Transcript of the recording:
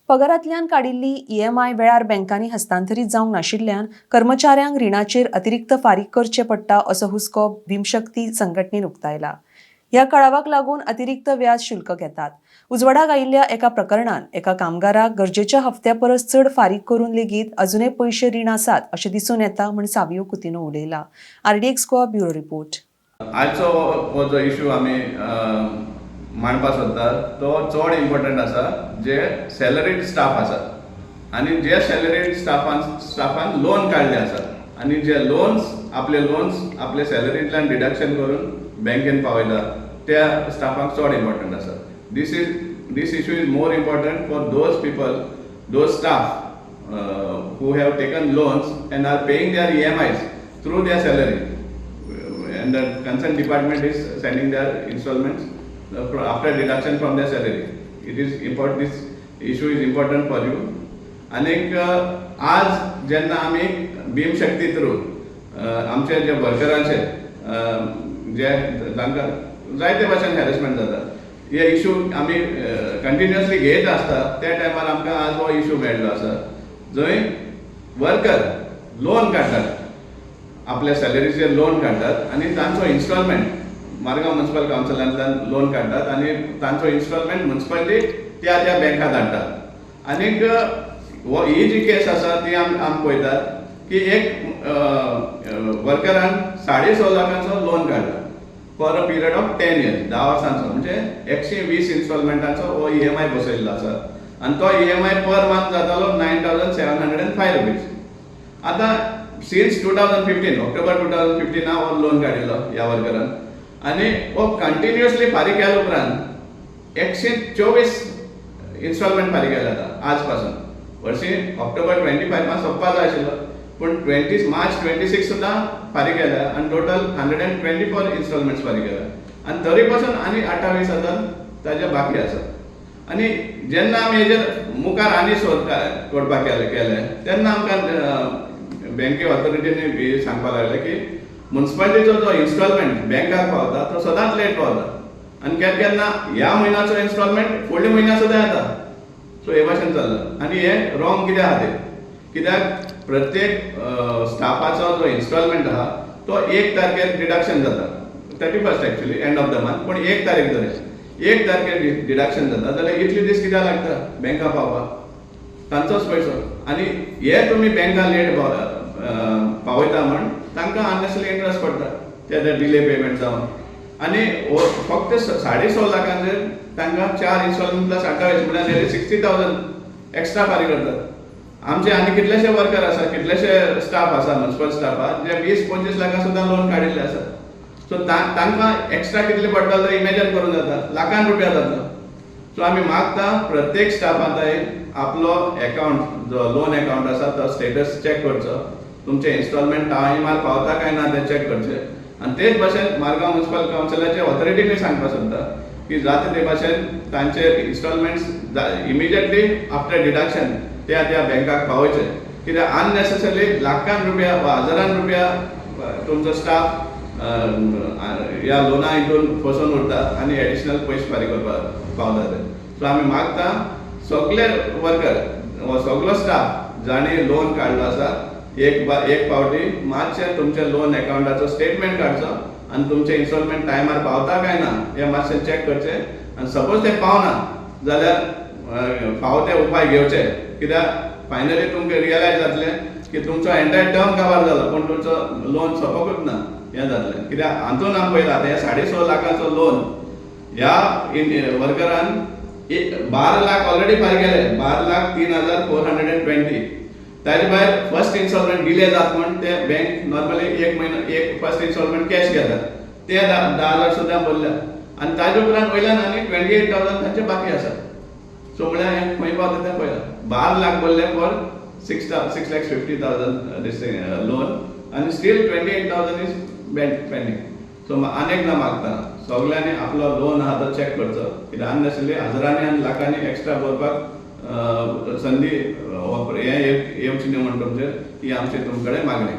पगारांतल्यान काडिल्ली ईएमआय वेळार बँकांनी हस्तांतरीत जावंक नाशिल्ल्यान कर्मचाऱ्यांक रिणाचेर अतिरिक्त फारीक करचे पडटा, असो हुस्को भीमशक्ती संघटनेन उक्तायला. ह्या कळावाक लागून अतिरिक्त व्याज शुल्क घेतात. उजवाडाक आयिल्ल्या एका प्रकरणान एका कामगाराक गरजेच्या हप्त्या परस चड फारीक करून लेगीत अजुनय पयशे रीण आसात अशें दिसून येता म्हूण सावियो कुतिनो उलयला. RDX Goa, bureau report. आजचो हो जो इशू आमी मांडपाक सोदता तो चड इम्पॉर्टंट आसा, जे सॅलरीड स्टाफ आसात आनी जे सॅलरीड स्टाफान लोन काडले आसात आनी जे लोन्स आपले लोन्स आपले सॅलरींतल्यान डिडक्शन करून बँकेन पावयता, त्या स्टाफाक चड इम्पॉर्टंट आसा. This issue is more important for those people, those staff who have taken loans and are paying their EMIs through their salary and the concerned department is sending their installments after deduction from their salary. It is important, this issue is important for you. आनीक आज जेन्ना आमी भीम शक्ती through आमचे जे वर्करांचे जे तांकां जायते भाशेन harassment जाता, हे इशू आमी कंटिन्युअसली घेत आसता. त्या टायमार आमकां आज हो इशू मेळ्ळो आसा, जंय वर्कर लोन काडटात, आपल्या सॅलरीचेर लोन काडटात आनी तांचो इन्स्टॉलमेंट मारगांव म्युन्सिपल कावन्सिलांतल्यान लोन काडटात आनी तांचो इन्स्टॉलमेंट म्युन्सिपालिटी त्या त्या बँकात धाडटात. आनीक हो ही जी केस आसा ती आमी आमी पळयतात की एक वर्करान 6.5 लाखांचो लोन काडला for a period of 10 years, 10 वर्सांचो, म्हणजे 120 इन्स्टॉलमेंटाचो हो ईएमआय बसयल्लो आसा आनी तो ईएमआय पर मंथ जातालो ₹9,705. आतां since 2015, October 2015 हो लोन काडिल्लो ह्या वर्करान आनी हो कंटिन्युअसली फारीक केल्या उपरांत 124 इन्स्टॉलमेंट फारीक केले. आतां आज पासून वर्सी ऑक्टोबर 25 सोंपपा जाय आशिल्लो, पूण 20 मार्च 26 सुद्दां फारीक केल्या आनी total 124 installments फारीक केल्या आनी तरी पासून आनी 28,000 ताजे बाकी आसा. आनी जेन्ना आमी हेजेर मुखार आनी सोद करपाक केलें तेन्ना आमकां बँके ऑथॉरिटीनी सांगपाक लागले की मुन्सिपालिटीचो जो इन्स्टॉलमेंट बँकाक पावता तो सदांच लेट पावता आनी केन्ना केन्ना ह्या म्हयन्याचो इन्स्टॉलमेंट फुडल्या म्हयन्या सुद्दां येता. सो हे भाशेन चल्लां आनी हें रॉंग कित्याक आहा तें, कित्याक प्रत्येक स्टाफाचो जो इन्स्टॉलमेंट आहा तो 1 तारखेर डिडक्शन जाता, 31st actually, end of the month, पूण 1 तारीख धर, 1 तारखेर डिडक्शन जाता जाल्यार इतले दीस कित्याक लागता बँका पावपाक तांचोच पयसो? आनी हे तुमी बँका लेट पावयता म्हण तांकां अननेसरी इंट्रस्ट पडटा ते डिले पेमेंट जावन. आनी हो फक्त 6.5 लाखांचेर तांकां चार इन्स्टॉलमेंट प्लस 28 म्हळ्यार नियरली 60,000 एक्स्ट्रा फारीक करतात. आमचे आनी कितलेशे वर्कर आसा, कितलेशे स्टाफ आसा म्युन्सिपल स्टाफाक जे 20-25 लाखां सुद्दां लोन काडिल्ले आसा. सो तांकां एक्स्ट्रा कितले पडटा जाल्यार इमेजन करूं जाता, लाखान रुपया जाता. सो आमी मागता, प्रत्येक स्टाफान आपलो एकावंट जो लोन एकावंट आसा तो स्टेटस चॅक करचो, तुमचे इन्स्टॉलमेंट टायमार पावता काय ना तें चॅक करचें. आनी तेच भाशेन मारगांव म्युन्सिपल कावन्सिलाचे ऑथॉरिटीकूय सांगपाक सोदता की जाता ते भाशेन तांचे इन्स्टॉलमेंट्स इमिजिएटली आफ्टर डिडक्शन त्या त्या बँकाक पावोवचे, कित्याक अननेसेसरली लाखान रुपया वा हजारान रुपया तुमचो स्टाफ ह्या लोना हितून फसून उरता आनी एडिशनल पयशे फारीक करपाक पावता ते. सो आमी मागता, सगळे वर्कर वा सगलो स्टाफ जांणी लोन काडलो आसा, एक फावटी मातशें तुमच्या लोन एकावंटाचो स्टेटमेंट काडचो आनी तुमचे इन्स्टॉलमेंट टायमार पावता काय ना हें मातशें चॅक करचें. आनी सपोज ते पावना जाल्यार फावो ते उपाय घेवचे, कित्याक फायनली तुमकां रियलायज जातलें की तुमचो एंटायर टर्म काबार जालो पूण तुमचो लोन सोंपोकूच ना हें जातलें. कित्याक हातून आमी पळयलां, आतां हे 6.5 लाखाचो लोन ह्या वर्करान 12 लाख ऑलरेडी फारीक केले, 12,03,420. ताजे भायर फर्स्ट इन्स्टॉलमेंट डिले जात म्हण ते बँक नॉर्मली एक म्हयनो एक फर्स्ट इन्स्टॉलमेंट कॅश घेतात, ते 10,000 सुद्दां भरल्या आनी ताजे उपरांत वयल्यान आनी 28,000 तांचे बाकी आसा. सो म्हळ्यार हें खंय पावता तें पळया. 12 लाख भरले for 6,50,000 this loan आनी still 28,000 is pending. So आनी एकदां मागता, सगल्यांनी आपलो लोन आहा तो चॅक करचो, कित्याक अननेसरी हजारांनी आनी लाखांनी एक्स्ट्रा भरपाक संदी हें येवची न्हू म्हण तुमचेर ही आमची तुमचे कडेन मागणी.